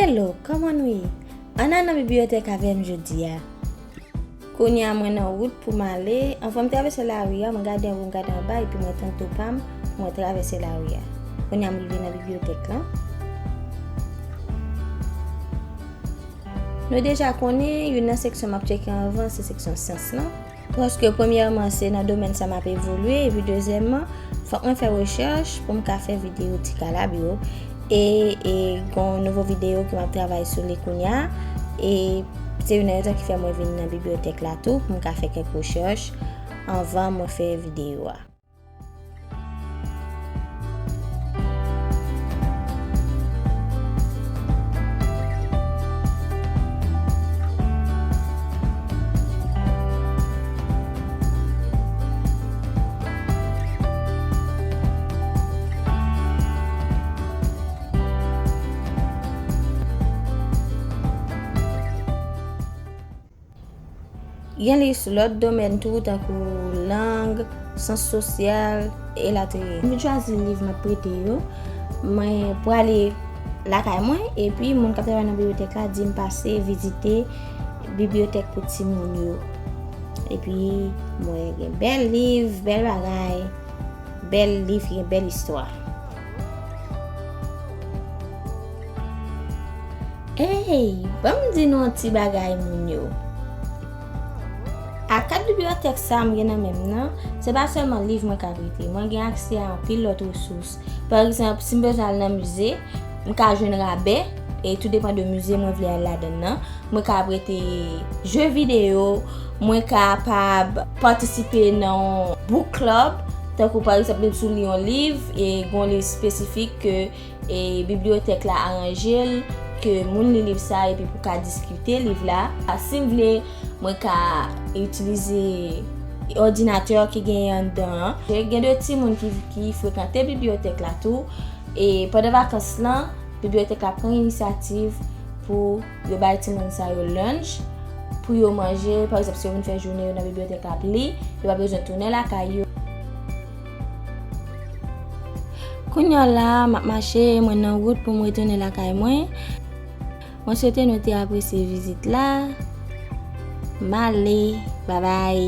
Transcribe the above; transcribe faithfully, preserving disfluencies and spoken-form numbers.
Hello, kòman nou ye? Ann al nan bibliyotèk avè m jodi a. Kounye a mwen nan wout pou m ale. Anvan m travèse lari a, mwen gade anwo, m gade anba, epi mwen tann to pa m pou mwen travèse lari a. Kounye a m rive nan bibliyotèk lan. Nou deja konnen, youn nan seksyon m ap tcheke anvan, se seksyon syans lan. Paske premyèman, se nan domèn sa m ap evolye, epi dezyèmman, fòk mwen fè rechèch pou m ka fè videyo Ti Kalab yo. E, e gen yon nouvo videyo ke m ap travay sou li kounye a. E se youn nan rezon ki fè mwen vin nan bibliyotèk la tou, pou m ka fè kèk rechèch anvan mwen fè videyo a. Gen liv sou lòt domèn tou, tankou lang, syans sosyal, elatriye. M vin chwazi liv m ap prete yo. Mwen prale lakay mwen, epi moun k ap travay nan bibliyotèk la di m pase vizite bibliyotèk pou timoun yo. Epi, mwen gen bèl liv, bèl bagay, bèl liv ki gen bèl istwa. Ey, ban m di nou yon ti bagay, moun yo. A kat bibliyotèk sa a m gen nan men m nan, se pa sèlman liv mwen ka prete. Mwen gen aksè a anpil lòt resous. Pa egzanp, si m bezwen al nan mize, m ka jwenn rabè, e tou depann de mize mwen vle al ladan l nan. Mwen ka prete je videyo, mwen kapab patisipe nan yon book club, tankou pa egzanp, lè m sou li yon liv, e gen yon liv espesifik ke e bibliyotèk la aranje l ke moun li liv sa epi pou ka diskite liv la. Si m vle, mwen ka itilize òdinatè ki genyen anndan an. Gen de timoun ki, ki frekante bibliyotèk la tou. E pandan vakans lan, bibliyotèk la pran inisyativ pou yo bay timoun sa yo lunch, pou yo manje. Pa egzanp, si yo vin fè jounen yo nan bibliyotèk la ap li, yo pa bezwen tounen lakay yo. Kounye a la, m ap mache, mwen nan wout pou m retounen lakay mwen. Mwen swete nou te apresye vizit la. M ale, babay.